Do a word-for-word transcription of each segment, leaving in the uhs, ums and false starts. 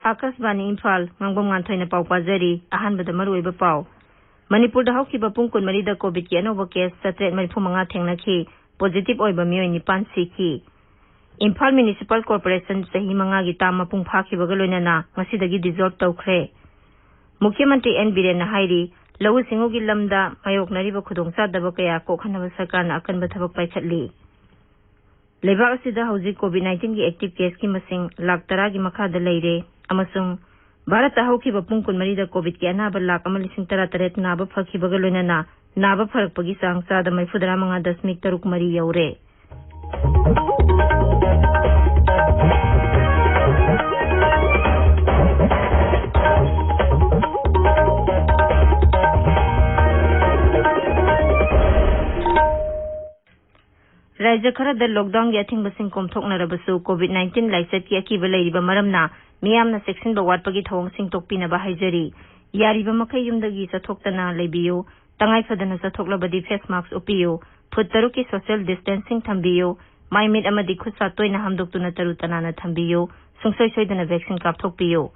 ꯑꯥꯀꯥꯁꯕꯥꯅꯤ ꯏꯝꯐꯥꯜ, ꯉꯥꯡꯕꯝ ꯉꯥꯟꯊꯣꯏꯅ ꯄꯥꯎ ꯄꯥꯖꯔꯤ꯫ ꯑꯍꯥꯟꯕꯗ ꯃꯔꯨꯑꯣꯏꯕ ꯄꯥꯎ꯫ ꯃꯅꯤꯄꯨꯔꯗ ꯍꯧꯈꯤꯕ ꯄꯨꯡ ꯀꯨꯟꯃꯔꯤꯗ ꯀꯣꯚꯤꯗꯀꯤ ꯑꯅꯧꯕ ꯀꯦꯁ ꯆꯥꯇ꯭ꯔꯦꯠ ꯃꯔꯤꯐꯨ ꯃꯉꯥ ꯊꯦꯡꯅꯈꯤ꯫ ꯄꯣꯖꯤꯇꯤꯚ ꯑꯣꯏꯕ ꯃꯤꯑꯣꯏ ꯅꯤꯄꯥꯟ ꯁꯤꯈꯤ꯫ ꯏꯝꯐꯥꯜ ꯃ꯭ꯌꯨꯅꯤꯁꯤꯄꯥꯜ ꯀꯣꯔꯄꯣꯔꯦꯁꯟ ꯆꯍꯤ ꯃꯉꯥꯒꯤ ꯇꯥꯝ ꯃꯄꯨꯡ ꯐꯥꯈꯤꯕꯒ ꯂꯣꯏꯅꯅ ꯉꯁꯤꯗꯒꯤ ꯗꯤꯖꯣꯜꯚ ꯇꯧꯈ꯭ꯔꯦ꯫ ꯃꯨꯈ꯭ꯌ ꯃꯟꯇ꯭ꯔꯤ ꯑꯦꯟ ꯕꯤꯔꯦꯟꯅ ꯍꯥꯏꯔꯤ, ꯂꯧꯎ ꯁꯤꯡꯎꯒꯤ ꯂꯝꯗ ꯃꯥꯌꯣꯛꯅꯔꯤꯕ ꯈꯨꯗꯣꯡꯆꯥꯗꯕ ꯀꯌꯥ ꯀꯣꯛꯍꯟꯅꯕ ꯁꯔꯀꯥꯔꯅ ꯑꯀꯟꯕ ꯊꯕꯛ ꯄꯥꯏꯈꯠꯂꯤ꯫ ꯂꯩꯕꯥꯛ ꯑꯁꯤꯗ ꯍꯧꯖꯤꯛ ꯀꯣꯚꯤꯗ ꯅꯥꯏꯟꯇꯤꯟꯒꯤ ꯑꯦꯛꯇꯤꯚ ꯀꯦꯁꯀꯤ ꯃꯁꯤꯡ ꯂꯥꯈ ꯇꯔꯥꯒꯤ ꯃꯈꯥꯗ ꯂꯩꯔꯦ ꯑꯃꯁꯨꯡ ꯚꯥꯔꯠꯇ ꯍꯧꯈꯤꯕ ꯄꯨꯡ ꯀꯨꯟꯃꯔꯤꯗ ꯀꯣꯚꯤꯗꯀꯤ ꯑꯅꯥꯕ ꯂꯥꯈ ꯑꯃ ꯂꯤꯁꯤꯡ ꯇꯔꯥ ꯇꯔꯦꯠ ꯅꯥꯕ ꯐꯈꯤꯕꯒ ꯂꯣꯏꯅꯅ ꯅꯥꯕ ꯐꯔꯛꯄꯒꯤ ꯆꯥꯡ ꯆꯥꯗ ꯃꯔꯤꯐꯨ ꯇꯔꯥ ꯃꯉꯥ ꯗꯁꯃꯤꯛ ꯇꯔꯨꯛ ꯃꯔꯤ ꯌꯧꯔꯦ꯫ ꯔꯥꯖ꯭ꯌ ꯈꯔꯗ ꯂꯣꯛꯗꯥꯎꯟꯒꯤ ꯑꯊꯤꯡꯕꯁꯤꯡ ꯀꯣꯝꯊꯣꯛꯅꯔꯕꯁꯨ, ꯀꯣꯚꯤꯗ ꯅꯥꯏꯟꯇꯤꯟ ꯂꯥꯏꯆꯠꯀꯤ ꯑꯀꯤꯕ ꯂꯩꯔꯤꯕ ꯃꯔꯝꯅ ꯃꯤꯌꯥꯝꯅ ꯆꯦꯛꯁꯤꯟꯕ ꯋꯥꯠꯄꯒꯤ ꯊꯧꯑꯣꯡꯁꯤꯡ ꯇꯣꯛꯄꯤꯅꯕ ꯍꯥꯏꯖꯔꯤ꯫ ꯌꯥꯔꯤꯕ ꯃꯈꯩ ꯌꯨꯝꯗꯒꯤ ꯆꯠꯊꯣꯛꯇꯅ ꯂꯩꯕꯤꯌꯨ꯫ ꯇꯉꯥꯏ ꯐꯗꯅ ꯆꯠꯊꯣꯛꯂꯕꯗꯤ ꯐꯦꯁ ꯃꯥꯁ꯭ꯛ ꯎꯞꯄꯤꯌꯨ꯫ ꯐꯨꯠ ꯇꯔꯨꯛꯀꯤ ꯁꯣꯁꯤꯌꯦꯜ ꯗꯤꯁꯇꯦꯟꯁꯤꯡ ꯊꯝꯕꯤꯌꯨ꯫ ꯃꯥꯏ ꯃꯤꯠ ꯑꯃꯗꯤ ꯈꯨꯠ ꯁꯥ ꯇꯣꯏꯅ ꯍꯥꯝꯗꯣꯛꯇꯨꯅ ꯇꯔꯨ ꯇꯅꯥꯟꯅ ꯊꯝꯕꯤꯌꯨ꯫ ꯁꯨꯡꯁꯣꯏ ꯁꯣꯏꯗꯅ ꯚꯦꯛꯁꯤꯟ ꯀꯥꯞꯊꯣꯛꯄꯤꯌꯨ꯫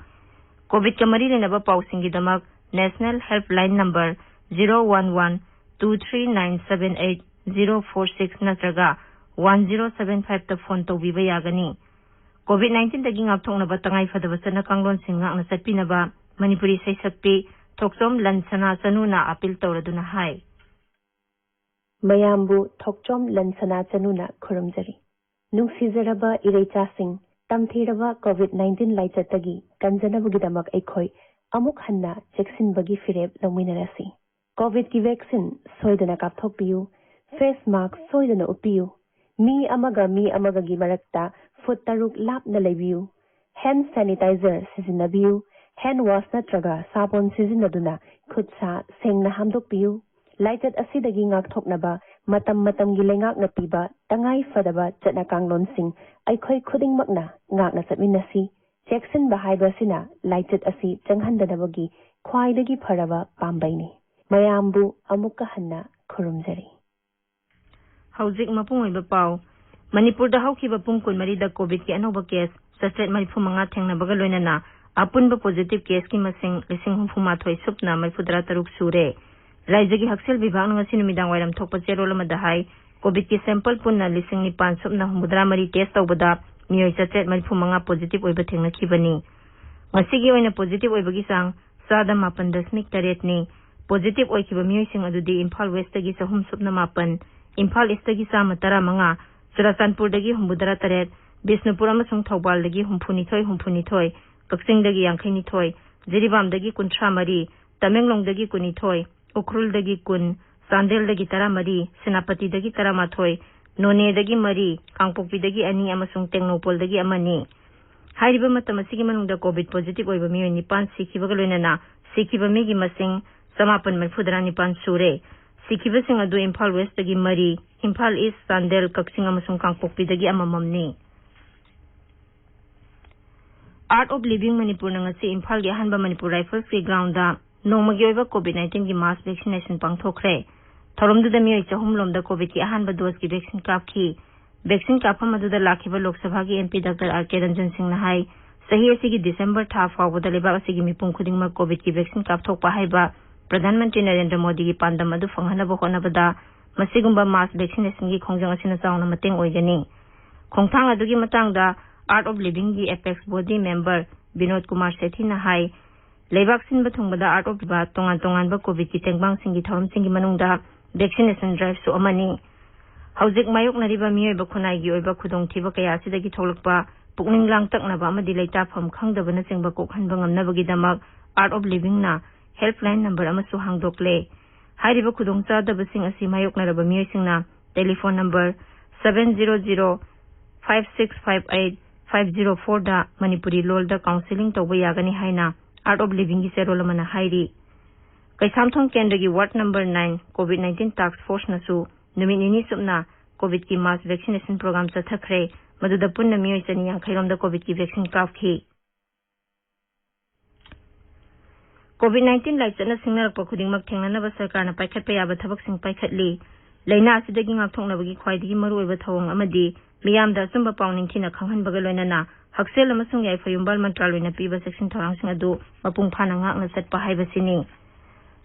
ꯀꯣꯚꯤꯗꯀ ꯃꯔꯤ ꯂꯩꯅꯕ ꯄꯥꯎꯁꯤꯡꯒꯤꯗꯃꯛ national helpline number zero one one two three nine seven eight zero four six ꯅꯠꯇ꯭ꯔꯒ ꯋꯥꯟ ꯖꯤꯔꯣ ꯁꯚꯦꯟ ꯐꯥꯏꯚꯇ ꯐꯣꯟ ꯇꯧꯕꯤꯕ ꯌꯥꯒꯅꯤ꯫ ꯀꯣꯚꯤꯗ ꯅꯥꯏꯟꯇꯤꯟꯗꯒꯤ ꯉꯥꯛꯊꯣꯛꯅꯕ ꯇꯉꯥꯏ ꯐꯗꯕ ꯆꯠꯅ ꯀꯥꯡꯂꯣꯟꯁꯤꯡ ꯉꯥꯛꯅ ꯆꯠꯄꯤꯅꯕ ꯃꯅꯤꯄꯨꯔꯤ ꯁꯩꯁꯛꯄꯤ ꯊꯣꯛꯆꯣꯝ ꯂꯟꯁꯅꯥ ꯆꯅꯨꯅ ꯑꯥꯄꯤꯜ ꯇꯧꯔꯗꯨꯅ ꯍꯥꯏ꯫ ꯃꯌꯥꯝꯕꯨ ꯊꯣꯛꯆꯣꯝ ꯂꯟꯁꯅꯥ ꯆꯅꯨꯅ ꯈꯨꯔꯨꯝꯖꯔꯤ꯫ ꯅꯨꯡꯁꯤꯖꯔꯕ ꯏꯔꯩꯆꯥꯁꯤꯡ, ꯇꯝꯊꯤꯔꯕ ꯀꯣꯚꯤꯗ ꯅꯥꯏꯟꯇꯤꯟ ꯂꯥꯏꯆꯠꯇꯒꯤ ꯀꯟꯖꯅꯕꯒꯤꯗꯃꯛ ꯑꯩꯈꯣꯏ ꯑꯃꯨꯛ ꯍꯟꯅ ꯆꯦꯛꯁꯤꯟꯕꯒꯤ ꯐꯤꯔꯦꯞ ꯂꯧꯃꯤꯟꯅꯔꯁꯤ꯫ ꯀꯣꯚꯤꯗꯀꯤ ꯚꯦꯛꯁꯤꯟ ꯁꯣꯏꯗꯅ ꯀꯥꯞꯊꯣꯛꯄꯤꯌꯨ꯫ ꯐꯦꯁ ꯃꯥꯁ꯭ꯛ ꯁꯣꯏꯗꯅ ꯎꯞꯄꯤꯌꯨ꯫ ꯃꯤ ꯑꯃꯒ ꯃꯤ ꯑꯃꯒꯒꯤ ꯃꯔꯛꯇ ꯐꯨꯠ ꯇꯔꯨꯛ ꯂꯥꯞꯅ ꯂꯩꯕꯤꯌꯨ꯫ ꯍꯦꯟꯗ ꯁꯦꯅꯤꯇꯥꯏꯖꯔ ꯁꯤꯖꯤꯟꯅꯕꯤꯌꯨ꯫ ꯍꯦꯟꯗ ꯋꯥꯁ ꯅꯠꯇ꯭ꯔꯒ ꯁꯥꯄꯣꯟ ꯁꯤꯖꯤꯟꯅꯗꯨꯅ ꯈꯨꯠ ꯁꯥ ꯁꯦꯡꯅ ꯍꯥꯝꯗꯣꯛꯄꯤꯌꯨ꯫ ꯂꯥꯏꯆꯠ ꯑꯁꯤꯗꯒꯤ ꯉꯥꯛꯊꯣꯛꯅꯕ ꯃꯇꯝ ꯃꯇꯝꯒꯤ ꯂꯩꯉꯥꯛꯅ ꯄꯤꯕ ꯇꯉꯥꯏ ꯐꯗꯕ ꯆꯠꯅ ꯀꯥꯡꯂꯣꯟꯁꯤꯡ ꯑꯩꯈꯣꯏ ꯈꯨꯗꯤꯡꯃꯛꯅ ꯉꯥꯛꯅ ꯆꯠꯃꯤꯟꯅꯁꯤ꯫ ꯆꯦꯛꯁꯤꯟꯕ ꯍꯥꯏꯕ ꯑꯁꯤꯅ ꯂꯥꯏꯆꯠ ꯑꯁꯤ ꯆꯪꯍꯟꯗꯅꯕꯒꯤ ꯈ꯭ꯋꯥꯏꯗꯒꯤ ꯐꯔꯕ ꯄꯥꯝꯕꯩꯅꯤ꯫ ꯃꯌꯥꯝꯕꯨ ꯑꯃꯨꯛꯀ ꯍꯟꯅ ꯈꯨꯔꯨꯝꯖꯔꯤ꯫ ꯍꯧꯖꯤꯛ ꯃꯄꯨꯡ ꯑꯣꯏꯕ ꯄꯥꯎ꯫ ꯃꯅꯤꯄꯨꯔꯗ ꯍꯧꯈꯤꯕ ꯄꯨꯡ ꯀꯨꯟꯃꯔꯤꯗ ꯀꯣꯚꯤꯗꯀꯤ ꯑꯅꯧꯕ ꯀꯦꯁ ꯆꯥꯇ꯭ꯔꯦꯠ ꯃꯔꯤꯐꯨ ꯃꯉꯥ ꯊꯦꯡꯅꯕꯒ ꯂꯣꯏꯅꯅ ꯑꯄꯨꯟꯕ positive caseꯀꯤ ꯃꯁꯤꯡ ꯂꯤꯁꯤꯡ ꯍꯨꯝꯐꯨ ꯃꯥꯊꯣꯏ ꯁꯨꯞꯅ ꯃꯔꯤꯐꯨ ꯇꯔꯥ ꯇꯔꯨꯛ ꯁꯨꯔꯦ꯫ ꯔꯥꯏꯖ꯭ꯌꯒꯤ ꯍꯛꯁꯦꯜ ꯚꯤꯚꯥꯒꯅ ꯉꯁꯤ ꯅꯨꯃꯤꯗꯥꯡ ꯋꯥꯏꯔꯝ ꯊꯣꯛꯄ ꯆꯦꯔꯣꯜ ꯑꯃꯗ ꯍꯥꯏ, COVIDꯀꯤ sample ꯄꯨꯟꯅ ꯂꯤꯁꯤꯡ ꯅꯤꯄꯥꯟ ꯁꯨꯞꯅ ꯍꯨꯝꯐꯨꯇꯔꯥ ꯃꯔꯤ test ꯇꯧꯕꯗ ꯃꯤꯑꯣꯏ ꯆꯥꯇ꯭ꯔꯦꯠ ꯃꯔꯤꯐꯨ ꯃꯉꯥ positive ꯑꯣꯏꯕ ꯊꯦꯡꯅꯈꯤꯕꯅꯤ꯫ ꯉꯁꯤꯒꯤ ꯑꯣꯏꯅ positive ꯑꯣꯏꯕꯒꯤ ꯆꯥꯡ ꯆꯥꯗ ꯃꯥꯄꯟ ꯗꯁꯃꯤꯛ ꯇꯔꯦꯠꯅꯤ꯫ Positive ꯑꯣꯏꯈꯤꯕ ꯃꯤꯑꯣꯏꯁꯤꯡ ꯑꯗꯨꯗꯤ ꯏꯝꯐꯥꯜ Westꯇꯒꯤ ꯆꯍꯨꯝ ꯁꯨꯞꯅ ꯃꯥꯄꯟ, ꯏꯝꯐꯥꯜ Eastꯇꯒꯤ ꯆꯥꯝꯃ ꯇꯔꯥꯃꯉꯥ, ꯆꯨꯔꯥꯆꯥꯟꯄꯨꯔꯗꯒꯤ ꯍꯨꯝꯐꯨꯇꯔꯥ ꯇꯔꯦꯠ, ꯕꯤꯁꯅꯨꯄꯨꯔ ꯑꯃꯁꯨꯡ ꯊꯧꯕꯥꯜꯗꯒꯤ ꯍꯨꯝꯐꯨꯅꯤꯊꯣꯏ ꯍꯨꯝꯐꯨꯅꯤꯊꯣꯏ, ꯀꯛꯆꯤꯡꯗꯒꯤ ꯌꯥꯡꯈꯩꯅꯤꯊꯣꯏ, ꯖꯤꯔꯤꯕꯥꯝꯗꯒꯤ ꯀꯨꯟꯊ꯭ꯔꯥ ꯃꯔꯤ, ꯇꯃꯦꯡꯂꯣꯡꯗꯒꯤ ꯀꯨꯟꯅꯤꯊꯣꯏ, ꯎꯈ꯭ꯔꯨꯜꯗꯒꯤ ꯀꯨꯟ, ꯆꯥꯟꯗꯦꯜꯗꯒꯤ ꯇꯔꯥꯃꯔꯤ, ꯁꯦꯅꯥꯄꯇꯤꯗꯒꯤ ꯇꯔꯥꯃꯥꯊꯣꯏ, ꯅꯣꯅꯦꯗꯒꯤ ꯃꯔꯤ, ꯀꯥꯡꯄꯣꯛꯄꯤꯗꯒꯤ ꯑꯅꯤ ꯑꯃꯁꯨꯡ ꯇꯦꯡꯅꯧꯄꯜꯗꯒꯤ ꯑꯃꯅꯤ꯫ ꯍꯥꯏꯔꯤꯕ ꯃꯇꯝ ꯑꯁꯤꯒꯤ ꯃꯅꯨꯡꯗ COVID positive ꯑꯣꯏꯕ ꯃꯤꯑꯣꯏ ꯅꯤꯄꯥꯟ ꯁꯤꯈꯤꯕꯒ ꯂꯣꯏꯅꯅ ꯁꯤꯈꯤꯕ ꯃꯤꯒꯤ ꯃꯁꯤꯡ ꯆꯃꯥꯄꯟ ꯃꯔꯤꯐꯨꯇꯔꯥ ꯅꯤꯄꯥꯟ ꯁꯨꯔꯦ꯫ ꯁꯤꯈꯤꯕꯁꯤꯡ ꯑꯗꯨ ꯏꯝꯐꯥꯜ Westꯇꯒꯤ ꯃꯔꯤ, ꯏꯝꯐꯥꯜ East, ꯆꯥꯟꯗꯦꯜ, ꯀꯛꯆꯤꯡ ꯑꯃꯁꯨꯡ ꯀꯥꯡꯄꯣꯛꯄꯤꯗꯒꯤ ꯑꯃꯃꯝꯅꯤ꯫ Art of Living ꯃꯅꯤꯄꯨꯔꯅ ꯉꯁꯤ ꯏꯝꯐꯥꯜꯒꯤ ꯑꯍꯥꯟꯕ ꯃꯅꯤꯄꯨꯔ Riflesꯀꯤ groundꯗ ꯅꯣꯡꯃꯒꯤ ꯑꯣꯏꯕ COVID nineteen mass vaccination ꯄꯥꯡꯊꯣꯛꯈ꯭ꯔꯦ꯫ ꯊꯧꯔꯝꯗꯨꯗ ꯃꯤꯑꯣꯏ ꯆꯍꯨꯝ ꯂꯣꯝꯗ COVIDꯀꯤ ꯑꯍꯥꯟꯕ doseꯀꯤ vaccine ꯀꯥꯞꯈꯤ꯫ Vaccine ꯀꯥꯞꯐꯝ ꯑꯗꯨꯗ ꯂꯥꯛꯈꯤꯕ ꯂꯣꯛ ꯁꯚꯥꯒꯤ MP Doctor R K Ranjan Singhꯅ ꯍꯥꯏ, ꯆꯍꯤ ꯑꯁꯤꯒꯤ December ꯊꯥ ꯐꯥꯎꯕꯗ ꯂꯩꯕꯥꯛ ꯑꯁꯤꯒꯤ ꯃꯤꯄꯨꯝ ꯈꯨꯗꯤꯡꯃꯛ COVIDꯀꯤ vaccine ꯀꯥꯞꯊꯣꯛꯄ ꯍꯥꯏꯕ ꯄ꯭ꯔꯙꯥꯟ ꯃꯟꯇ꯭ꯔꯤ ꯅꯔꯦꯟꯗ꯭ꯔ ꯃꯣꯗꯤꯒꯤ ꯄꯥꯟꯗꯝ ꯑꯗꯨ ꯐꯪꯍꯟꯅꯕ ꯍꯣꯠꯅꯕꯗ ꯃꯁꯤꯒꯨꯝꯕ mass vaccinationꯒꯤ ꯈꯣꯡꯖꯪ ꯑꯁꯤꯅ ꯆꯥꯎꯅ ꯃꯇꯦꯡ ꯑꯣꯏꯒꯅꯤ꯫ ꯈꯣꯡꯊꯥꯡ ꯑꯗꯨꯒꯤ ꯃꯇꯥꯡꯗ Art of Livingꯒꯤ apex body member Vinod Kumar ꯁꯦꯊꯤꯅ ꯍꯥꯏ, ꯂꯩꯕꯥꯛ ꯁꯤꯟꯕ ꯊꯨꯡꯕꯗ Art of Livingꯅ ꯇꯣꯉꯥꯟ ꯇꯣꯉꯥꯟꯕ COVIDꯀꯤ ꯇꯦꯡꯕꯥꯡꯁꯤꯡꯒꯤ ꯊꯧꯔꯝꯁꯤꯡꯒꯤ ꯃꯅꯨꯡꯗ vaccination driveꯁꯨ ꯑꯃꯅꯤ꯫ ꯍꯧꯖꯤꯛ ꯃꯥꯌꯣꯛꯅꯔꯤꯕ ꯃꯤꯑꯣꯏꯕ ꯈꯨꯟꯅꯥꯏꯒꯤ ꯑꯣꯏꯕ ꯈꯨꯗꯣꯡꯊꯤꯕ ꯀꯌꯥ ꯑꯁꯤꯗꯒꯤ ꯊꯣꯛꯂꯛꯄ ꯄꯨꯛꯅꯤꯡ ꯂꯥꯡꯇꯛꯅꯕ ꯑꯃꯗꯤ ꯂꯩꯇꯥꯐꯝ ꯈꯪꯗꯕꯅꯆꯤꯡꯕ ꯀꯣꯛꯍꯟꯕ ꯉꯝꯅꯕꯒꯤꯗꯃꯛ Art of Livingꯅ helpline number ꯑꯃꯁꯨ ꯍꯥꯡꯗꯣꯛꯂꯦ꯫ ꯍꯥꯏꯔꯤꯕ ꯈꯨꯗꯣꯡꯆꯥꯗꯕꯁꯤꯡ ꯑꯁꯤ ꯃꯥꯌꯣꯛꯅꯔꯕ ꯃꯤꯑꯣꯏꯁꯤꯡꯅ telephone number seven zero zero five six five eight five zero fourꯗ Manipuri ꯂꯣꯜꯗ counselling ꯇꯧꯕ ꯌꯥꯒꯅꯤ ꯍꯥꯏꯅ Art of Livingꯒꯤ ꯆꯦꯔꯣꯜ ꯑꯃꯅ ꯍꯥꯏꯔꯤ꯫ ꯀꯩꯁꯥꯝꯊꯣꯡ ꯀꯦꯟꯗ꯭ꯔꯒꯤ ward number nine COVID nineteen task forceꯅꯁꯨ ꯅꯨꯃꯤꯠ ꯅꯤꯅꯤ ꯆꯨꯞꯅ COVIDꯀꯤ mass vaccination program ꯆꯠꯊꯈ꯭ꯔꯦ꯫ ꯃꯗꯨꯗ ꯄꯨꯟꯅ ꯃꯤꯑꯣꯏ ꯆꯅꯤ ꯌꯥꯡꯈꯩ ꯔꯣꯝꯗ COVIDꯀꯤ vaccine ꯀꯥꯞꯈꯤ꯫ COVID nineteen ꯂꯥꯏꯆꯠꯅ ꯁꯤꯡꯅꯔꯛꯄ ꯈꯨꯗꯤꯡꯃꯛ ꯊꯦꯡꯅꯅꯕ ꯁꯔꯀꯥꯔꯅ ꯄꯥꯏꯈꯠꯄ ꯌꯥꯕ ꯊꯕꯛꯁꯤꯡ ꯄꯥꯏꯈꯠꯂꯤ꯫ ꯂꯥꯏꯅꯥ ꯑꯁꯤꯗꯒꯤ ꯉꯥꯛꯊꯣꯛꯅꯕꯒꯤ ꯈ꯭ꯋꯥꯏꯗꯒꯤ ꯃꯔꯨꯑꯣꯏꯕ ꯊꯧꯑꯣꯡ ꯑꯃꯗꯤ ꯃꯤꯌꯥꯝꯗ ꯑꯆꯨꯝꯕ ꯄꯥꯎ ꯅꯤꯡꯊꯤꯅ ꯈꯪꯍꯟꯕꯒ ꯂꯣꯏꯅꯅ ꯍꯛꯁꯦꯜ ꯑꯃꯁꯨꯡ ꯌꯥꯏꯐ ꯌꯨꯝꯕꯥꯜ ꯃꯟꯇ꯭ꯔꯥꯂꯣꯏꯅ ꯄꯤꯕ ꯆꯦꯛꯁꯤꯟ ꯊꯧꯔꯥꯡꯁꯤꯡ ꯑꯗꯨ ꯃꯄꯨꯡ ꯐꯥꯅ ꯉꯥꯛꯅ ꯆꯠꯄ ꯍꯥꯏꯕꯁꯤꯅꯤ꯫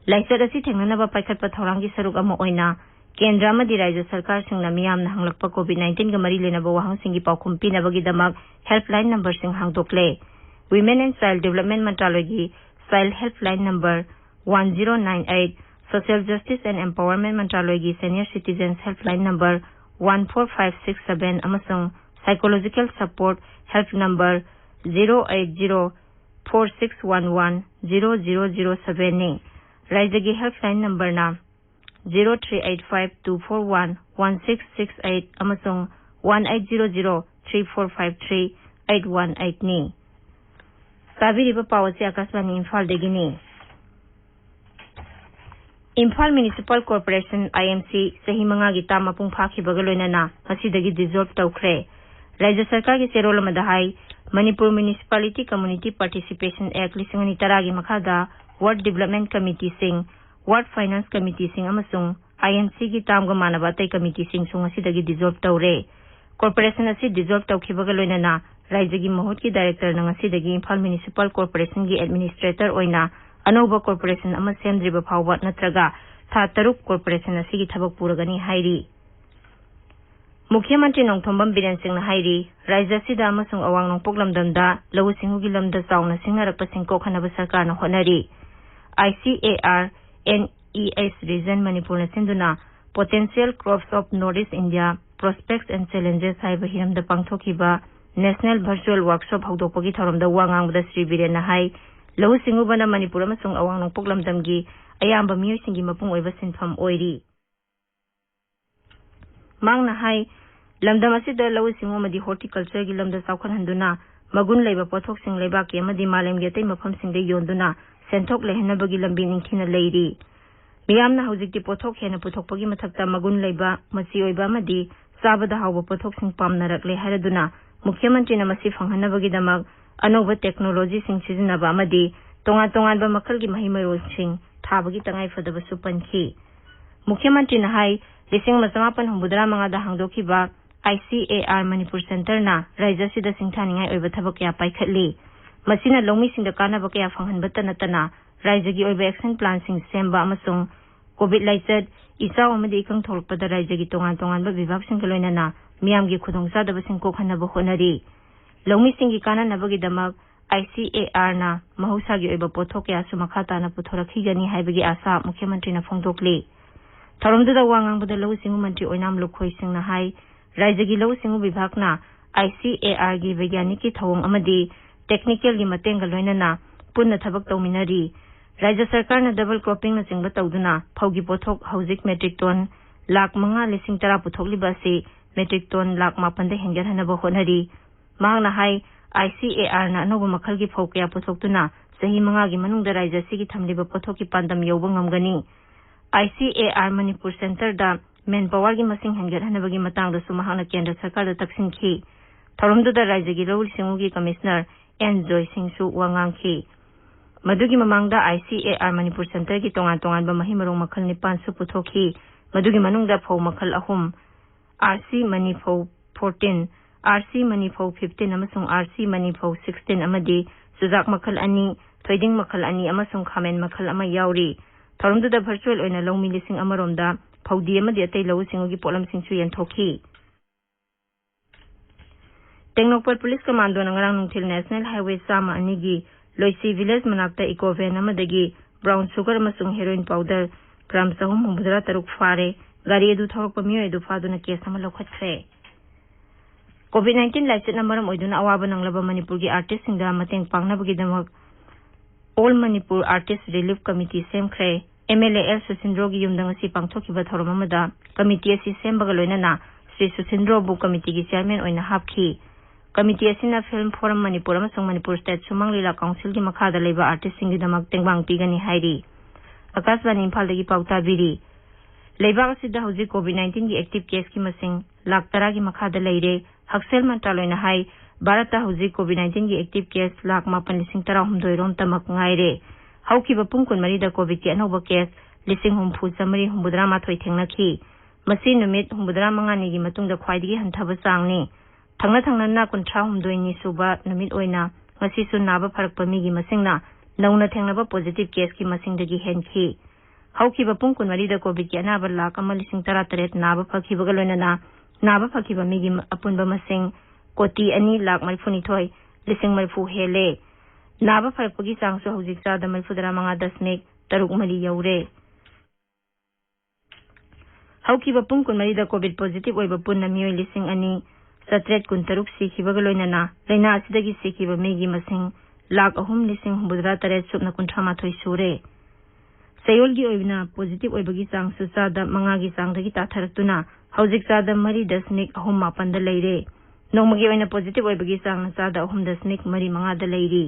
ꯂꯥꯏꯆꯠ ꯑꯁꯤ ꯊꯦꯡꯅꯅꯕ ꯄꯥꯏꯈꯠꯄ ꯊꯧꯔꯥꯡꯒꯤ ꯁꯔꯨꯛ ꯑꯃ ꯑꯣꯏꯅ ꯀꯦꯟꯗ꯭ꯔ ꯑꯃꯗꯤ ꯔꯥꯖ꯭ꯌ ꯁꯔꯀꯥꯔꯁꯤꯡꯅ ꯃꯤꯌꯥꯝꯅ ꯍꯪꯂꯛꯄ COVID nineteenꯒ ꯃꯔꯤ ꯂꯩꯅꯕ ꯋꯥꯍꯪꯁꯤꯡꯒꯤ ꯄꯥꯎꯈꯨꯝ ꯄꯤꯅꯕꯒꯤꯗꯃꯛ helpline numberꯁꯤꯡ ꯍꯥꯡꯗꯣꯛꯂꯦ꯫ Women and Child Development ꯃꯟꯇ꯭ꯔꯥꯂꯣꯏꯒꯤ Child Helpline number one zero nine eight, Social Justice and Empowerment ꯃꯟꯇ꯭ꯔꯥꯂꯣꯏꯒꯤ Senior Citizens Helpline number one four five six seven ꯑꯃꯁꯨꯡ Psychological Support Help number zero eight zero four six one one zero zero zero sevenꯅꯤ꯫ ꯔꯥꯖ꯭ꯌꯒꯤ helpline numberꯅ zero three eight five two four one one six six eight ꯑꯃꯁꯨꯡ one eight zero zero three four five three eight one eightꯅꯤ꯫ ꯇꯥꯕꯤꯔꯤꯕ ꯄꯥꯎ ꯑꯁꯤ ꯑꯀꯥꯁꯕꯥꯅꯤ ꯏꯝꯐꯥꯜꯗꯒꯤꯅꯤ꯫ Imphal Municipal Corporation, IMC, ꯆꯍꯤ ꯃꯉꯥꯒꯤ term ꯃꯄꯨꯡ ꯐꯥꯈꯤꯕꯒ ꯂꯣꯏꯅꯅ ꯉꯁꯤꯗꯒꯤ dissolve ꯇꯧꯈ꯭ꯔꯦ꯫ ꯔꯥꯖ꯭ꯌ ꯁꯔꯀꯥꯔꯒꯤ ꯆꯦꯔꯣꯜ ꯑꯃꯗ ꯍꯥꯏ, Manipur Municipality Community Participation Act ꯂꯤꯁꯤꯡ ꯑꯅꯤ ꯇꯔꯥꯒꯤ ꯃꯈꯥꯗ Ward Development Committeeꯁꯤꯡ, Ward Finance Committeeꯁꯤꯡ ꯑꯃꯁꯨꯡ IMCꯒꯤ termꯒ ꯃꯥꯟꯅꯕ ꯑꯇꯩ committeeꯁꯤꯡꯁꯨ ꯉꯁꯤꯗꯒꯤ dissolve ꯇꯧꯔꯦ꯫ Corporation ꯑꯁꯤ dissolve ꯇꯧꯈꯤꯕꯒ ꯂꯣꯏꯅꯅ ꯔꯥꯖ꯭ꯌꯒꯤ ꯃꯍꯨꯠꯀꯤ directorꯅ ꯉꯁꯤꯗꯒꯤ ꯏꯝꯐꯥꯜ Municipal Corporationꯒꯤ administrator ꯑꯣꯏꯅ ꯑꯅꯧꯕ corporation ꯑꯃ ꯁꯦꯝꯗ꯭ꯔꯤꯕ ꯐꯥꯎꯕ ꯅꯠꯇ꯭ꯔꯒ ꯊꯥ ꯇꯔꯨꯛ corporation ꯑꯁꯤꯒꯤ ꯊꯕꯛ ꯄꯨꯔꯒꯅꯤ ꯍꯥꯏꯔꯤ꯫ ꯃꯨꯈ꯭ꯌ ꯃꯟꯇ꯭ꯔꯤ ꯅꯣꯡꯊꯣꯝꯕꯝ ꯕꯤꯔꯦꯟ ꯁꯤꯡꯅ ꯍꯥꯏꯔꯤ, ꯔꯥꯖ꯭ꯌ ꯑꯁꯤꯗ ꯑꯃꯁꯨꯡ ꯑꯋꯥꯡ ꯅꯣꯡꯄꯣꯛ ꯂꯝꯗꯝꯗ ꯂꯧꯎ ꯁꯤꯡꯎꯒꯤ ꯂꯝꯗ ꯆꯥꯎꯅ ꯁꯤꯡꯅꯔꯛꯄꯁꯤꯡ ꯀꯣꯛꯍꯟꯅꯕ ꯁꯔꯀꯥꯔꯅ ꯍꯣꯠꯅꯔꯤ꯫ ICAR NES region ꯃꯅꯤꯄꯨꯔꯅ ꯁꯤꯟꯗꯨꯅ Potential Crops of North East India, Prospects and Challenges ꯍꯥꯏꯕ ꯍꯤꯔꯝꯗ ꯄꯥꯡꯊꯣꯛꯈꯤꯕ National Virtual Workshop ꯍꯧꯗꯣꯛꯄꯒꯤ ꯊꯧꯔꯝꯗ ꯋꯥ ꯉꯥꯡꯕꯗ ꯁ꯭ꯔꯤ ꯕꯤꯔꯦꯟꯅ ꯍꯥꯏ, ꯂꯧꯎ ꯁꯤꯡꯎꯕꯅ ꯃꯅꯤꯄꯨꯔ ꯑꯃꯁꯨꯡ ꯑꯋꯥꯡ ꯅꯣꯡꯄꯣꯛ ꯂꯝꯗꯝꯒꯤ ꯑꯌꯥꯝꯕ ꯃꯤꯑꯣꯏꯁꯤꯡꯒꯤ ꯃꯄꯨꯡ ꯑꯣꯏꯕ ꯁꯤꯟꯐꯝ ꯑꯣꯏꯔꯤ꯫ ꯃꯍꯥꯛꯅ ꯍꯥꯏ, ꯂꯝꯗꯝ ꯑꯁꯤꯗ ꯂꯧꯎ ꯁꯤꯡꯎ ꯑꯃꯗꯤ horticultureꯒꯤ ꯂꯝꯗ ꯆꯥꯎꯈꯠꯍꯟꯗꯨꯅ ꯃꯒꯨꯟ ꯂꯩꯕ ꯄꯣꯠꯊꯣꯛꯁꯤꯡ ꯂꯩꯕꯥꯛꯀꯤ ꯑꯃꯗꯤ ꯃꯥꯂꯦꯝꯒꯤ ꯑꯇꯩ ꯃꯐꯝꯁꯤꯡꯗ ꯌꯣꯟꯗꯨꯅ ꯁꯦꯟꯊꯣꯛ ꯂꯩꯍꯟꯅꯕꯒꯤ ꯂꯝꯕꯤ ꯅꯤꯡꯊꯤꯅ ꯂꯩꯔꯤ꯫ ꯃꯤꯌꯥꯝꯅ ꯍꯧꯖꯤꯛꯇꯤ ꯄꯣꯠꯊꯣꯛ ꯍꯦꯟꯅ ꯄꯨꯊꯣꯛꯄꯒꯤ ꯃꯊꯛꯇ ꯃꯒꯨꯟ ꯂꯩꯕ, ꯃꯆꯤ ꯑꯣꯏꯕ ꯑꯃꯗꯤ ꯆꯥꯕꯗ ꯍꯥꯎꯕ ꯄꯣꯠꯊꯣꯛꯁꯤꯡ ꯄꯥꯝꯅꯔꯛꯂꯦ ꯍꯥꯏꯔꯗꯨꯅ ꯃꯨꯈ꯭ꯌ ꯃꯟꯇ꯭ꯔꯤꯅ ꯃꯁꯤ ꯐꯪꯍꯟꯅꯕꯒꯤꯗꯃꯛ ꯑꯅꯧꯕ technologyꯁꯤꯡ ꯁꯤꯖꯤꯟꯅꯕ ꯑꯃꯗꯤ ꯇꯣꯉꯥꯟ ꯇꯣꯉꯥꯟꯕ ꯃꯈꯜꯒꯤ ꯃꯍꯩ ꯃꯔꯣꯡꯁꯤꯡ ꯊꯥꯕꯒꯤ ꯇꯉꯥꯏꯐꯗꯕꯁꯨ ꯄꯟꯈꯤ꯫ ꯃꯨꯈ꯭ꯌ ꯃꯟꯇ꯭ꯔꯤꯅ ꯍꯥꯏ, ꯂꯤꯁꯤꯡ ꯑꯃ ꯆꯃꯥꯄꯟ ꯍꯨꯝꯐꯨꯇꯔꯥ ꯃꯉꯥꯗ ꯍꯥꯡꯗꯣꯛꯈꯤꯕ ICAR Manipur Centreꯅ ꯔꯥꯖ꯭ꯌ ꯑꯁꯤꯗ ꯁꯤꯡꯊꯥꯅꯤꯡꯉꯥꯏ ꯑꯣꯏꯕ ꯊꯕꯛ ꯀꯌꯥ ꯄꯥꯏꯈꯠꯂꯤ꯫ ꯃꯁꯤꯅ ꯂꯧꯃꯤꯁꯤꯡꯗ ꯀꯥꯟꯅꯕ ꯀꯌꯥ ꯐꯪꯍꯟꯕꯇ ꯅꯠꯇꯅ ꯔꯥꯖ꯭ꯌꯒꯤ ꯑꯣꯏꯕ action planꯁꯤꯡ ꯁꯦꯝꯕ ꯑꯃꯁꯨꯡ COVID ꯂꯥꯏꯆꯠ, ꯏꯆꯥꯎ ꯑꯃꯗꯤ ꯏꯀꯪ ꯊꯣꯛꯂꯛꯄꯗ ꯔꯥꯖ꯭ꯌꯒꯤ ꯇꯣꯉꯥꯟ ꯇꯣꯉꯥꯟꯕ ꯚꯤꯚꯥꯒꯁꯤꯡꯒ ꯂꯣꯏꯅꯅ ꯃꯤꯌꯥꯝꯒꯤ ꯈꯨꯗꯣꯡꯆꯥꯗꯕꯁꯤꯡ ꯀꯣꯛꯍꯟꯅꯕ ꯍꯣꯠꯅꯔꯤ꯫ ꯂꯧꯃꯤꯁꯤꯡꯒꯤ ꯀꯥꯟꯅꯅꯕꯒꯤꯗꯃꯛ ICARꯅ ꯃꯍꯧꯁꯥꯒꯤ ꯑꯣꯏꯕ ꯄꯣꯠꯊꯣꯛ ꯀꯌꯥꯁꯨ ꯃꯈꯥ ꯇꯥꯅ ꯄꯨꯊꯣꯔꯛꯈꯤꯒꯅꯤ ꯍꯥꯏꯕꯒꯤ ꯑꯥꯁꯥ ꯃꯨꯈ꯭ꯌ ꯃꯟꯇ꯭ꯔꯤꯅ ꯐꯣꯡꯗꯣꯛꯂꯤ꯫ ꯊꯧꯔꯝꯗꯨꯗ ꯋꯥ ꯉꯥꯡꯕꯗ ꯂꯧꯎ ꯁꯤꯡꯎ ꯃꯟꯇ꯭ꯔꯤ ꯑꯣꯏꯅꯥꯝ ꯂꯨꯈꯣꯏ ꯁꯤꯡꯅ ꯍꯥꯏ, ꯔꯥꯖ꯭ꯌꯒꯤ ꯂꯧꯎ ꯁꯤꯡꯎ ꯚꯤꯚꯥꯒꯅ ICARꯒꯤ ꯕꯩꯒ꯭ꯌꯥꯅꯤꯛꯀꯤ ꯊꯧꯑꯣꯡ ꯑꯃꯗꯤ technicalꯒꯤ ꯃꯇꯦꯡꯒ ꯂꯣꯏꯅꯅ ꯄꯨꯟꯅ ꯊꯕꯛ ꯇꯧꯃꯤꯟꯅꯔꯤ꯫ ꯔꯥꯖ꯭ꯌ ꯁꯔꯀꯥꯔꯅ double croppingꯅꯆꯤꯡꯕ ꯇꯧꯗꯨꯅ ꯐꯧꯒꯤ ꯄꯣꯠꯊꯣꯛ ꯍꯧꯖꯤꯛ metric ton ꯂꯥꯈ ꯃꯉꯥ ꯂꯤꯁꯤꯡ ꯇꯔꯥ ꯄꯨꯊꯣꯛꯂꯤꯕ ꯑꯁꯤ metric ton ꯂꯥꯈ ꯃꯥꯄꯟꯗ ꯍꯦꯟꯒꯠꯍꯟꯅꯕ ꯍꯣꯠꯅꯔꯤ꯫ ꯃꯍꯥꯛꯅ ꯍꯥꯏ, ICARꯅ ꯑꯅꯧꯕ ꯃꯈꯜꯒꯤ ꯐꯧ ꯀꯌꯥ ꯄꯨꯊꯣꯛꯇꯨꯅ ꯆꯍꯤ ꯃꯉꯥꯒꯤ ꯃꯅꯨꯡꯗ ꯔꯥꯖ꯭ꯌ ꯑꯁꯤꯒꯤ ꯊꯝꯂꯤꯕ ꯄꯣꯠꯊꯣꯛꯀꯤ ꯄꯥꯟꯗꯝ ꯌꯧꯕ ꯉꯝꯒꯅꯤ꯫ ICAR ꯃꯅꯤꯄꯨꯔ Centreꯗ manpowerꯒꯤ ꯃꯁꯤꯡ ꯍꯦꯟꯒꯠꯍꯟꯅꯕꯒꯤ ꯃꯇꯥꯡꯗꯁꯨ ꯃꯍꯥꯛꯅ ꯀꯦꯟꯗ꯭ꯔ ꯁꯔꯀꯥꯔꯗ ꯇꯛꯁꯤꯟꯈꯤ꯫ ꯊꯧꯔꯝꯗꯨꯗ ꯔꯥꯖ꯭ꯌꯒꯤ ꯂꯧꯎ ꯁꯤꯡꯎꯒꯤ Commissioner ꯑꯦꯟ ꯖꯣꯏ ꯁꯤꯡꯁꯨ ꯋꯥ ꯉꯥꯡꯈꯤ꯫ ꯃꯗꯨꯒꯤ ꯃꯃꯥꯡꯗ ICAR ꯃꯅꯤꯄꯨꯔ Centreꯒꯤ ꯇꯣꯉꯥꯟ ꯇꯣꯉꯥꯟꯕ ꯃꯍꯩ ꯃꯔꯣꯡ ꯃꯈꯜ ꯅꯤꯄꯥꯟꯁꯨ ꯄꯨꯊꯣꯛꯈꯤ꯫ ꯃꯗꯨꯒꯤ ꯃꯅꯨꯡꯗ ꯐꯧ ꯃꯈꯜ ꯑꯍꯨꯝ, RC ꯃꯅꯤ ꯐꯧ fourteen, RC ꯃꯅꯤ ꯐꯧ fifteen ꯑꯃꯁꯨꯡ RC ꯃꯅꯤ ꯐꯧ sixteen ꯑꯃꯗꯤ ꯆꯨꯖꯥꯛ ꯃꯈꯜ ꯑꯅꯤ, ꯊꯣꯏꯗꯤꯡ ꯃꯈꯜ ꯑꯅꯤ ꯑꯃꯁꯨꯡ ꯈꯥꯃꯦꯟ ꯃꯈꯜ ꯑꯃ ꯌꯥꯎꯔꯤ꯫ ꯊꯧꯔꯝꯗꯨꯗ virtual ꯑꯣꯏꯅ ꯂꯧꯃꯤ ꯂꯤꯁꯤꯡ ꯑꯃꯔꯣꯝꯗ ꯐꯧꯗꯤ ꯑꯃꯗꯤ ꯑꯇꯩ ꯂꯧꯎ ꯁꯤꯡꯎꯒꯤ ꯄꯣꯠꯂꯝꯁꯤꯡꯁꯨ ꯌꯦꯟꯊꯣꯛꯈꯤ꯫ ꯇꯦꯡꯅꯧꯄꯜ Police Commandoꯅ ꯉꯔꯥꯡ ꯅꯨꯡꯊꯤꯜ National Highway ꯆꯥꯝꯃ ꯑꯅꯤꯒꯤ ꯂꯣꯏꯁꯤ village ꯃꯅꯥꯛꯇ eco van ꯑꯃꯗꯒꯤ brown sugar ꯑꯃꯁꯨꯡ heroin powder gram ꯆꯍꯨꯝ ꯍꯨꯝꯐꯨꯇꯔꯥ ꯇꯔꯨꯛ ꯐꯥꯔꯦ꯫ ꯒꯥꯔꯤ ꯑꯗꯨ ꯊꯧꯔꯛꯄ ꯃꯤꯑꯣꯏ ꯑꯗꯨ ꯐꯥꯗꯨꯅ case ꯑꯃ ꯂꯧꯈꯠꯈ꯭ꯔꯦ꯫ COVID nineteen ꯂꯥꯏꯆꯠꯅ ꯃꯔꯝ ꯑꯣꯏꯗꯨꯅ ꯑꯋꯥꯕ ꯅꯪꯂꯕ ꯃꯅꯤꯄꯨꯔꯒꯤ artistꯁꯤꯡꯗ ꯃꯇꯦꯡ ꯄꯥꯡꯅꯕꯒꯤꯗꯃꯛ All Manipur Artist Relief Committee ꯁꯦꯝꯈ꯭ꯔꯦ꯫ MLA ꯑꯦꯜ ꯁꯨꯁꯤꯟꯗ꯭ꯔꯣꯒꯤ ꯌꯨꯝꯗ ꯉꯁꯤ ꯄꯥꯡꯊꯣꯛꯈꯤꯕ ꯊꯧꯔꯝ ꯑꯃꯗ committee ꯑꯁꯤ ꯁꯦꯝꯕꯒ ꯂꯣꯏꯅꯅ ꯁ꯭ꯔꯤ ꯁꯨꯁꯤꯟꯗ꯭ꯔꯣꯕꯨ committeeꯒꯤ chairman ꯑꯣꯏꯅ ꯍꯥꯞꯈꯤ꯫ Committee ꯑꯁꯤꯅ Film Forum ꯃꯅꯤꯄꯨꯔ ꯑꯃꯁꯨꯡ ꯃꯅꯤꯄꯨꯔ State ꯁꯨꯃꯥꯡ ꯂꯤꯂꯥ councilꯒꯤ ꯃꯈꯥꯗ ꯂꯩꯕ artistꯁꯤꯡꯒꯤꯗꯃꯛ ꯇꯦꯡꯕꯥꯡ ꯄꯤꯒꯅꯤ ꯍꯥꯏꯔꯤ꯫ ꯑꯀꯥꯁꯕꯥꯅꯤ ꯏꯝꯐꯥꯜꯗꯒꯤ ꯄꯥꯎ ꯇꯥꯕꯤꯔꯤ꯫ ꯂꯩꯕꯥꯛ ꯑꯁꯤꯗ ꯍꯧꯖꯤꯛ COVID nineteenꯒꯤ active caseꯀꯤ ꯃꯁꯤꯡ ꯂꯥꯈ ꯇꯔꯥꯒꯤ ꯃꯈꯥꯗ ꯂꯩꯔꯦ꯫ ꯍꯛꯁꯦꯜ ꯃꯟꯇ꯭ꯔꯥꯂꯣꯏꯅ ꯍꯥꯏ, ꯚꯥꯔꯠꯇ ꯍꯧꯖꯤꯛ COVID nineteenꯒꯤ active case ꯂꯥꯈ ꯃꯥꯄꯟ ꯂꯤꯁꯤꯡ ꯇꯔꯥꯍꯨꯝꯗꯣꯏ ꯔꯣꯝꯇꯃꯛ ꯉꯥꯏꯔꯦ꯫ ꯍꯧꯈꯤꯕ ꯄꯨꯡ ꯀꯨꯟꯃꯔꯤꯗ COVIDꯀꯤ ꯑꯅꯧꯕ case ꯂꯤꯁꯤꯡ ꯍꯨꯝꯐꯨ ꯆꯥꯃꯔꯤ ꯍꯨꯝꯐꯨꯇꯔꯥ ꯃꯥꯊꯣꯏ ꯊꯦꯡꯅꯈꯤ꯫ ꯃꯁꯤ ꯅꯨꯃꯤꯠ ꯍꯨꯝꯐꯨꯇꯔꯥ ꯃꯉꯥꯅꯤꯒꯤ ꯃꯇꯨꯡꯗ ꯈ꯭ꯋꯥꯏꯗꯒꯤ ꯍꯟꯊꯕ ꯆꯥꯡꯅꯤ꯫ ꯊꯪꯅ ꯊꯪꯅꯅ ꯀꯨꯟꯊ꯭ꯔꯥ ꯍꯨꯝꯗꯣꯏꯅꯤ ꯁꯨꯕ ꯅꯨꯃꯤꯠ ꯑꯣꯏꯅ ꯉꯁꯤꯁꯨ ꯅꯥꯕ ꯐꯔꯛꯄ ꯃꯤꯒꯤ ꯃꯁꯤꯡꯅ ꯅꯧꯅ ꯊꯦꯡꯅꯕ ꯄꯣꯖꯤꯇꯤꯚ ꯀꯦꯁꯀꯤ ꯃꯁꯤꯡꯗꯒꯤ ꯍꯦꯟꯈꯤ꯫ ꯍꯧꯈꯤꯕ ꯄꯨꯡ ꯀꯨꯟꯃꯔꯤꯗ ꯀꯣꯚꯤꯗꯀꯤ ꯑꯅꯥꯕ ꯂꯥꯈ ꯑꯃ ꯂꯤꯁꯤꯡ ꯇꯔꯥꯇꯔꯦꯠ ꯅꯥꯕ ꯐꯈꯤꯕꯒ ꯂꯣꯏꯅꯅ ꯅꯥꯕ ꯐꯈꯤꯕ ꯃꯤꯒꯤ ꯑꯄꯨꯟꯕ ꯃꯁꯤꯡ ꯀꯣꯇꯤ ꯑꯅꯤ ꯂꯥꯈ ꯃꯔꯤꯐꯨꯅꯤꯊꯣꯏ ꯂꯤꯁꯤꯡ ꯃꯔꯤꯐꯨ ꯍꯦꯜꯂꯦ꯫ ꯅꯥꯕ ꯐꯔꯛꯄꯒꯤ ꯆꯥꯡꯁꯨ ꯍꯧꯖꯤꯛ ꯆꯥꯗ ꯃꯔꯤꯐꯨꯇꯔꯥ ꯃꯉꯥ ꯗꯁꯃꯤꯛ ꯇꯔꯨꯛ ꯃꯔꯤ ꯌꯧꯔꯦ꯫ ꯍꯧꯈꯤꯕ ꯄꯨꯡ ꯀꯨꯟꯃꯔꯤꯗ ꯀꯣꯚꯤꯗ ꯄꯣꯖꯤꯇꯤꯚ ꯑꯣꯏꯕ ꯄꯨꯟꯅ ꯃꯤꯑꯣꯏ ꯂꯤꯁꯤꯡ ꯑꯅꯤ ꯆꯥꯇ꯭ꯔꯦꯠ ꯀꯨꯟꯇꯔꯨꯛ ꯁꯤꯈꯤꯕꯒ ꯂꯣꯏꯅꯅ ꯂꯥꯏꯅꯥ ꯑꯁꯤꯗꯒꯤ ꯁꯤꯈꯤꯕ ꯃꯤꯒꯤ ꯃꯁꯤꯡ ꯂꯥꯈ ꯑꯍꯨꯝ ꯂꯤꯁꯤꯡ ꯍꯨꯝꯐꯨꯇꯔꯥ ꯇꯔꯦꯠ ꯁꯨꯞꯅ ꯀꯨꯟꯊ꯭ꯔꯥ ꯃꯥꯊꯣꯏ ꯁꯨꯔꯦ꯫ ꯆꯌꯣꯜꯒꯤ ꯑꯣꯏꯅ ꯄꯣꯖꯤꯇꯤꯚ ꯑꯣꯏꯕꯒꯤ ꯆꯥꯡꯁꯨ ꯆꯥꯗ ꯃꯉꯥꯒꯤ ꯆꯥꯡꯗꯒꯤ ꯇꯥꯊꯔꯛꯇꯨꯅ ꯍꯧꯖꯤꯛ ꯆꯥꯗ ꯃꯔꯤ ꯗꯁꯃꯤꯛ ꯑꯍꯨꯝ ꯃꯥꯄꯟꯗ ꯂꯩꯔꯦ꯫ ꯅꯣꯡꯃꯒꯤ ꯑꯣꯏꯅ ꯄꯣꯖꯤꯇꯤꯚ ꯑꯣꯏꯕꯒꯤ ꯆꯥꯡꯅ ꯆꯥꯗ ꯑꯍꯨꯝ ꯗꯁꯃꯤꯛ ꯃꯔꯤ ꯃꯉꯥꯗ ꯂꯩꯔꯤ꯫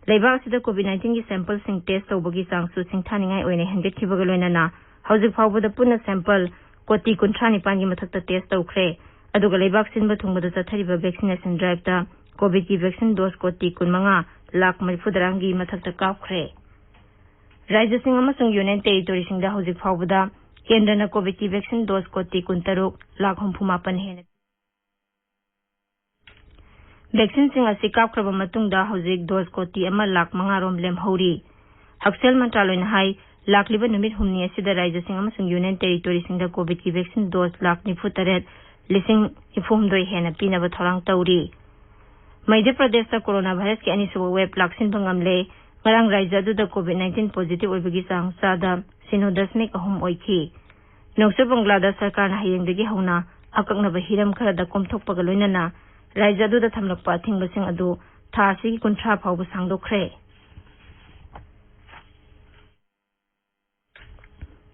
ꯂꯩꯕꯥꯛ ꯑꯁꯤꯗ ꯀꯣꯚꯤꯗ ꯅꯥꯏꯟꯇꯤꯟꯒꯤ ꯁꯦꯝꯄꯜꯁꯤꯡ ꯇꯦꯁ ꯇꯧꯕꯒꯤ ꯆꯥꯡꯁꯨ ꯁꯤꯡꯊꯥꯅꯤꯡꯉꯥꯏ ꯑꯣꯏꯅ ꯍꯦꯟꯒꯠꯈꯤꯕꯒ ꯂꯣꯏꯅꯅ ꯍꯧꯖꯤꯛ ꯐꯥꯎꯕꯗ ꯄꯨꯟꯅ ꯁꯦꯝꯄꯜ ꯀꯣꯇꯤ ꯀꯨꯟꯊ꯭ꯔꯥ ꯅꯤꯄꯥꯟꯒꯤ ꯃꯊꯛꯇ ꯇꯦꯁ ꯇꯧꯈ꯭ꯔꯦ꯫ ꯑꯗꯨꯒ ꯂꯩꯕꯥꯛ ꯁꯤꯟꯕ ꯊꯨꯡꯕꯗ ꯆꯠꯊꯔꯤꯕ ꯚꯦꯛꯁꯤꯅꯦꯁꯟ ꯗ꯭ꯔꯥꯏꯚꯇ ꯀꯣꯚꯤꯗꯀꯤ ꯚꯦꯛꯁꯤꯟ ꯗꯣꯁ ꯀꯣꯇꯤ ꯀꯨꯟꯃꯉꯥ ꯂꯥꯈ ꯃꯔꯤꯐꯨꯇꯔꯥꯒꯤ ꯃꯊꯛꯇ ꯀꯥꯞꯈ꯭ꯔꯦ꯫ ꯔꯥꯖ꯭ꯌꯁꯤꯡ ꯑꯃꯁꯨꯡ ꯌꯨꯅꯤꯌꯟ ꯇꯦꯔꯤꯇꯣꯔꯤꯁꯤꯡꯗ ꯍꯧꯖꯤꯛ ꯐꯥꯎꯕꯗ ꯀꯦꯟꯗ꯭ꯔꯅ ꯀꯣꯚꯤꯗꯀꯤ ꯚꯦꯛꯁꯤꯟ ꯗꯣꯁ ꯀꯣꯇꯤ ꯀꯨꯟꯇꯔꯨꯛ ꯂꯥꯈ ꯍꯨꯝꯐꯨ ꯃꯥꯄꯟ ꯍꯦꯟꯅ ꯚꯦꯛꯁꯤꯟꯁꯤꯡ ꯑꯁꯤ ꯀꯥꯞꯈ꯭ꯔꯕ ꯃꯇꯨꯡꯗ ꯍꯧꯖꯤꯛ ꯗꯣꯁ ꯀꯣꯇꯤ ꯑꯃ ꯂꯥꯈ ꯃꯉꯥ ꯔꯣꯝ ꯂꯦꯝꯍꯧꯔꯤ꯫ ꯍꯛꯁꯦꯜ ꯃꯟꯇ꯭ꯔꯥꯂꯣꯏꯅ ꯍꯥꯏ, ꯂꯥꯛꯂꯤꯕ ꯅꯨꯃꯤꯠ ꯍꯨꯝꯅꯤ ꯑꯁꯤꯗ ꯔꯥꯖ꯭ꯌꯁꯤꯡ ꯑꯃꯁꯨꯡ ꯌꯨꯅꯤꯌꯟ ꯇꯦꯔꯤꯇꯣꯔꯤꯁꯤꯡꯗ ꯀꯣꯚꯤꯗꯀꯤ ꯚꯦꯛꯁꯤꯟ ꯗꯣꯁ ꯂꯥꯈ ꯅꯤꯐꯨ ꯇꯔꯦꯠ ꯂꯤꯁꯤꯡ ꯅꯤꯐꯨ ꯍꯨꯝꯗꯣꯏ ꯍꯦꯟꯅ ꯄꯤꯅꯕ ꯊꯧꯔꯥꯡ ꯇꯧꯔꯤ꯫ ꯃꯙ꯭ꯌ ꯄ꯭ꯔꯗꯦꯁꯇ ꯀꯣꯔꯣꯅꯥ ꯚꯥꯏꯔꯁꯀꯤ ꯑꯅꯤꯁꯨꯕ ꯋꯦꯕ ꯂꯥꯛꯁꯤꯟꯕ ꯉꯝꯂꯦ꯫ ꯉꯔꯥꯡ ꯔꯥꯖ꯭ꯌ ꯑꯗꯨꯗ ꯀꯣꯚꯤꯗ ꯅꯥꯏꯟꯇꯤꯟ ꯄꯣꯖꯤꯇꯤꯚ ꯑꯣꯏꯕꯒꯤ ꯆꯥꯡ ꯆꯥꯗ ꯁꯤꯅꯣ ꯗꯁꯃꯤꯛ ꯑꯍꯨꯝ ꯑꯣꯏꯈꯤ꯫ ꯅꯣꯡꯆꯨꯞ ꯕꯪꯒ꯭ꯂꯥꯗ ꯁꯔꯀꯥꯔꯅ ꯍꯌꯦꯡꯗꯒꯤ ꯍꯧꯅ ꯑꯀꯛꯅꯕ ꯍꯤꯔꯝ ꯈꯔꯗ ꯀꯣꯝꯊꯣꯛꯄꯒ ꯂꯣꯏꯅꯅ ꯔꯥꯖ꯭ꯌ ꯑꯗꯨꯗ ꯊꯝꯂꯛꯄ ꯑꯊꯤꯡꯕꯁꯤꯡ ꯑꯗꯨ ꯊꯥ ꯑꯁꯤꯒꯤ ꯀꯨꯟꯊ꯭ꯔꯥ ꯐꯥꯎꯕ ꯁꯥꯡꯗꯣꯛꯈ꯭ꯔꯦ꯫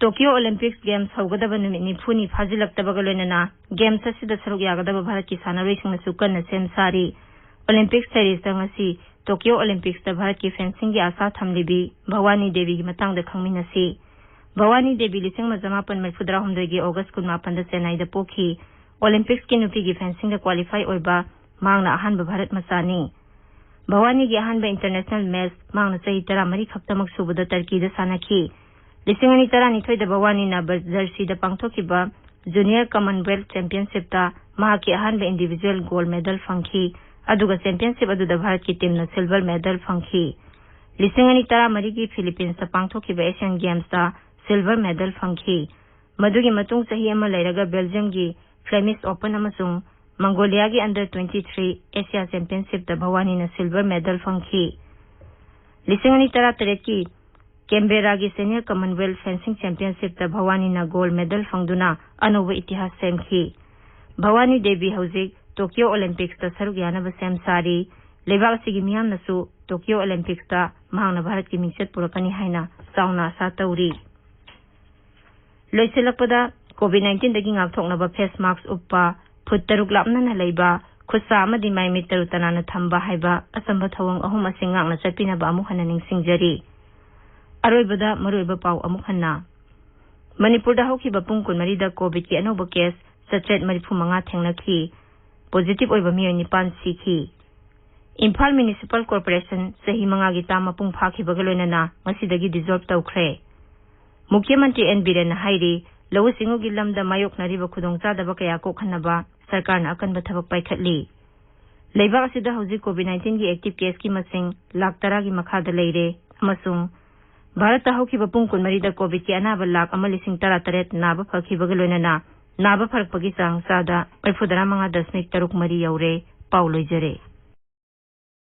ꯇꯣꯀꯤꯌꯣ ꯑꯣꯂꯤꯝꯄꯤꯛꯁ ꯒꯦꯝꯁ ꯍꯧꯒꯗꯕ ꯅꯨꯃꯤꯠ ꯅꯤꯐꯨꯅꯤ ꯐꯥꯖꯤꯜꯂꯛꯇꯕꯒ ꯂꯣꯏꯅꯅ ꯒꯦꯝꯁ ꯑꯁꯤꯗ ꯁꯔꯨꯛ ꯌꯥꯒꯗꯕ ꯚꯥꯔꯠꯀꯤ ꯁꯥꯟꯅꯔꯣꯏꯁꯤꯡꯅꯁꯨ ꯀꯟꯅ ꯁꯦꯝ ꯁꯥꯔꯤ꯫ ꯑꯣꯂꯤꯝꯄꯤꯛꯁ ꯇꯦꯔꯤꯁꯇ ꯉꯁꯤ ꯇꯣꯀꯤꯌꯣ ꯑꯣꯂꯤꯝꯄꯤꯛꯁꯇ ꯚꯥꯔꯠꯀꯤ ꯐꯦꯟꯁꯤꯡꯒꯤ ꯑꯥꯁꯥ ꯊꯝꯂꯤꯕꯤ ꯚꯋꯥꯅꯤ ꯗꯦꯕꯤꯒꯤ ꯃꯇꯥꯡꯗ ꯈꯪꯃꯤꯟꯅꯁꯤ꯫ ꯚꯋꯥꯅꯤ ꯗꯦꯕꯤ ꯂꯤꯁꯤꯡ ꯑꯃ ꯆꯃꯥꯄꯟ ꯃꯔꯤꯐꯨꯇꯔꯥꯍꯨꯝꯗꯣꯏꯒꯤ ꯑꯣꯒꯁ ꯀꯨꯟꯃꯥꯄꯟꯗ ꯆꯦꯟꯅꯥꯏꯗ ꯄꯣꯛꯈꯤ꯫ ꯑꯣꯂꯤꯝꯄꯤꯛꯁꯀꯤ ꯅꯨꯄꯤꯒꯤ ꯐꯦꯟꯁꯤꯡꯗ ꯀ꯭ꯋꯥꯂꯤꯐꯥꯏ ꯑꯣꯏꯕ ꯃꯍꯥꯛꯅ ꯑꯍꯥꯟꯕ ꯚꯥꯔꯠ ꯃꯆꯥꯅꯤ꯫ ꯚꯋꯥꯅꯤꯒꯤ ꯑꯍꯥꯟꯕ ꯏꯟꯇꯔꯅꯦꯁꯅꯦꯜ ꯃꯦꯆ ꯃꯍꯥꯛꯅ ꯆꯍꯤ ꯇꯔꯥꯃꯔꯤ ꯈꯛꯇꯃꯛ ꯁꯨꯕꯗ ꯇꯔꯀꯤꯗ ꯁꯥꯟꯅꯈꯤ꯫ ꯂꯤꯁꯤꯡ ꯑꯅꯤ ꯇꯔꯥꯅꯤꯊꯣꯏꯗ ꯚꯋꯥꯅꯤꯅ ꯕ-, ꯖꯔꯁꯤꯗ ꯄꯥꯡꯊꯣꯛꯈꯤꯕ Junior Commonwealth Championshipꯇ ꯃꯍꯥꯛꯀꯤ ꯑꯍꯥꯟꯕ individual gold medal ꯐꯪꯈꯤ, ꯑꯗꯨꯒ championship ꯑꯗꯨꯗ ꯚꯥꯔꯠꯀꯤ teamꯅ silver medal ꯐꯪꯈꯤ꯫ ꯂꯤꯁꯤꯡ ꯑꯅꯤ ꯇꯔꯥꯃꯔꯤꯒꯤ Philippines ꯄꯥꯡꯊꯣꯛꯈꯤꯕ Asian Gamesꯇ silver medal ꯐꯪꯈꯤ꯫ ꯃꯗꯨꯒꯤ ꯃꯇꯨꯡ ꯆꯍꯤ ꯑꯃ ꯂꯩꯔꯒ Belgiumꯒꯤ Flemish Open ꯑꯃꯁꯨꯡ Mongoliaꯒꯤ under twenty three Asia Championshipꯇ ꯚꯋꯥꯅꯤꯅ silver medal ꯐꯪꯈꯤ꯫ ꯂꯤꯁꯤꯡ ꯑꯅꯤ ꯇꯔꯥꯇꯔꯦꯠꯀꯤ Canberraꯒꯤ Senior Commonwealth Fencing Championshipꯇ ꯚꯋꯥꯅꯤꯅ gold medal ꯐꯪꯗꯨꯅ ꯑꯅꯧꯕ ꯏꯇꯤꯍꯥꯁ ꯁꯦꯝꯈꯤ꯫ ꯚꯋꯥꯅꯤ ꯗꯦꯕꯤ ꯍꯧꯖꯤꯛ Tokyo Olympicsta ꯁꯔꯨꯛ ꯌꯥꯅꯕ ꯁꯦꯝ ꯁꯥꯔꯤ꯫ ꯂꯩꯕꯥꯛ ꯑꯁꯤꯒꯤ ꯃꯤꯌꯥꯝꯅꯁꯨ Tokyo Olympicsta ꯃꯍꯥꯛꯅ ꯚꯥꯔꯠꯀꯤ ꯃꯤꯡꯆꯠ ꯄꯨꯔꯛꯀꯅꯤ ꯍꯥꯏꯅ ꯆꯥꯎꯅ ꯑꯥꯁꯥ ꯇꯧꯔꯤ꯫ ꯂꯣꯏꯁꯤꯜꯂꯛꯄꯗ, COVID nineteenꯗꯒꯤ ꯉꯥꯛꯊꯣꯛꯅꯕ face mask ꯎꯞꯄ, ꯐꯨꯠ ꯇꯔꯨꯛ ꯂꯥꯞꯅꯅ ꯂꯩꯕ, ꯈꯨꯠ ꯁꯥ ꯑꯃꯗꯤ ꯃꯥꯏ ꯃꯤꯠ ꯇꯔꯨ ꯇꯅꯥꯟꯅ ꯊꯝꯕ ꯍꯥꯏꯕ ꯑꯆꯝꯕ ꯊꯧꯑꯣꯡ ꯑꯍꯨꯝ ꯑꯁꯤ ꯉꯥꯛꯅ ꯆꯠꯄꯤꯅꯕ ꯑꯃꯨꯛ ꯍꯟꯅ ꯅꯤꯡꯁꯤꯡꯖꯔꯤ꯫ ꯑꯔꯣꯏꯕꯗ ꯃꯔꯨꯑꯣꯏꯕ ꯄꯥꯎ ꯑꯃꯨꯛ ꯍꯟꯅ꯫ ꯃꯅꯤꯄꯨꯔꯗ ꯍꯧꯈꯤꯕ ꯄꯨꯡ ꯀꯨꯟꯃꯔꯤꯗ COVIDꯀꯤ ꯑꯅꯧꯕ case ꯆꯥꯇ꯭ꯔꯦꯠ ꯃꯔꯤꯐꯨ ꯃꯉꯥ ꯊꯦꯡꯅꯈꯤ꯫ Positive ꯑꯣꯏꯕ ꯃꯤꯑꯣꯏ ꯅꯤꯄꯥꯟ ꯁꯤꯈꯤ꯫ ꯏꯝꯐꯥꯜ Municipal Corporation ꯆꯍꯤ ꯃꯉꯥꯒꯤ term ꯃꯄꯨꯡ ꯐꯥꯈꯤꯕꯒ ꯂꯣꯏꯅꯅ ꯉꯁꯤꯗꯒꯤ dissolve ꯇꯧꯈ꯭ꯔꯦ꯫ ꯃꯨꯈ꯭ꯌ ꯃꯟꯇ꯭ꯔꯤ ꯑꯦꯟ ꯕꯤꯔꯦꯟꯅ ꯍꯥꯏꯔꯤ, ꯂꯧꯎ ꯁꯤꯡꯎꯒꯤ ꯂꯝꯗ ꯃꯥꯌꯣꯛꯅꯔꯤꯕ ꯈꯨꯗꯣꯡꯆꯥꯗꯕ ꯀꯌꯥ ꯀꯣꯛꯍꯟꯅꯕ ꯁꯔꯀꯥꯔꯅ ꯑꯀꯟꯕ ꯊꯕꯛ ꯄꯥꯏꯈꯠꯂꯤ꯫ ꯂꯩꯕꯥꯛ ꯑꯁꯤꯗ ꯍꯧꯖꯤꯛ COVID nineteenꯒꯤ active caseꯀꯤ ꯃꯁꯤꯡ ꯂꯥꯈ ꯇꯔꯥꯒꯤ ꯃꯈꯥꯗ ꯂꯩꯔꯦ ꯑꯃꯁꯨꯡ ꯚꯥꯔꯠꯇ ꯍꯧꯈꯤꯕ ꯄꯨꯡ ꯀꯨꯟꯃꯔꯤꯗ COVIDꯀꯤ ꯑꯅꯥꯕ ꯂꯥꯈ ꯑꯃ ꯂꯤꯁꯤꯡ ꯇꯔꯥꯇꯔꯦꯠ ꯅꯥꯕ ꯐꯈꯤꯕꯒ ꯂꯣꯏꯅꯅ ꯅꯥꯕ ꯐꯔꯛꯄꯒꯤ ꯆꯥꯡ ꯆꯥꯗ ꯃꯔꯤꯐꯨꯇꯔꯥ ꯃꯉꯥ ꯗꯁꯃꯤꯛ ꯇꯔꯨꯛ ꯃꯔꯤ ꯌꯧꯔꯦ꯫ ꯄꯥꯎ ꯂꯣꯏꯖꯔꯦ꯫